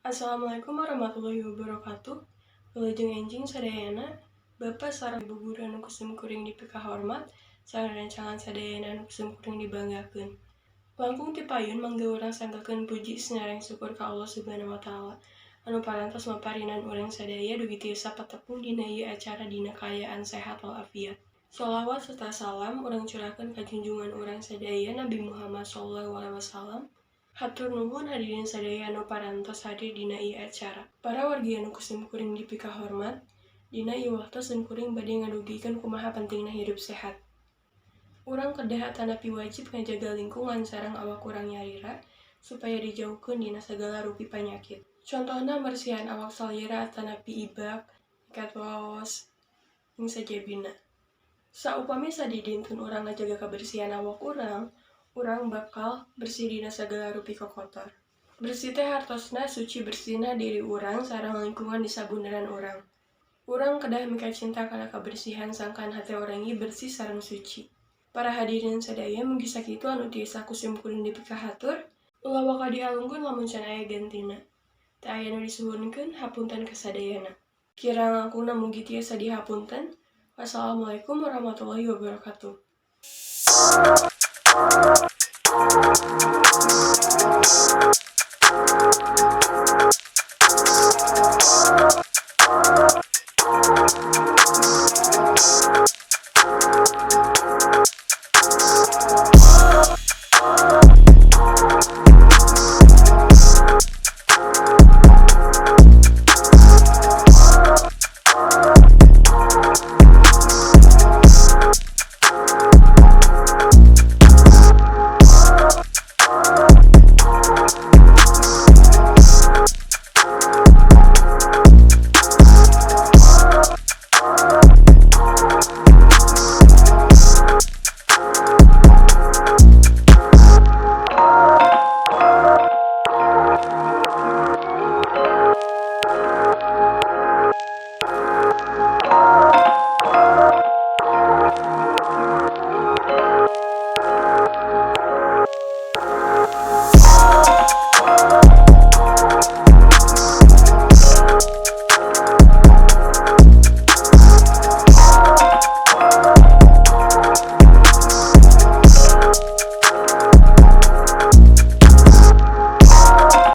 Assalamualaikum warahmatullahi wabarakatuh. Wilujeng enjing sadayana, Bapak sareng Ibu guru anu ku simkuring dipikahormat, sareng rencangan sadayana anu ku simkuring dibanggakeun. Langkung ti payun mangga urang sanggakeun puji sinareng syukur ka Allah Subhanahu wa Taala anu parantos maparinan urang sadaya dugi tiasa patepung dina ieu acara dina kaayaan sehat walafiat. Sholawat serta salam urang curahkeun ka junjungan urang sadaya, Nabi Muhammad sallallahu alaihi wasallam. Hatur nuhun hadirin sadaya anu parantos hadir dina ieu acara. Para wargi anu ku simkuring dipikahormat, dina ieu waktos simkuring bade ngadugikeun kumaha pentingna hirup sehat. Urang kedah atanapi wajib ngajaga lingkungan sareng awak urang nyalira supaya dijauhkeun dina sagala rupi panyakit. Contohna mersihan awak salira atanapi ibak, nyikat waos, jeung sajabina. Saupami sadidintun urang ngajaga kabersihan awak urang, urang bakal bersih dina sagala rupi kokotor. Bersih teh hartosna suci bersihna diri urang sareng lingkungan di sabunderan urang. Urang kedah mikacinta kana kabersihan sangkan hate urang ge bersih sareng suci. Para hadirin sadaya, mugi sakitu anu tiasa ku simkuring dipikahatur. Ulah waka dialungkeun lamun can aya gentina. Teu aya nu disuhunkeun, hapunten kasadayana. Kirang langkungna mugi tiasa dihapunten. Wassalamualaikum warahmatullahi wabarakatuh.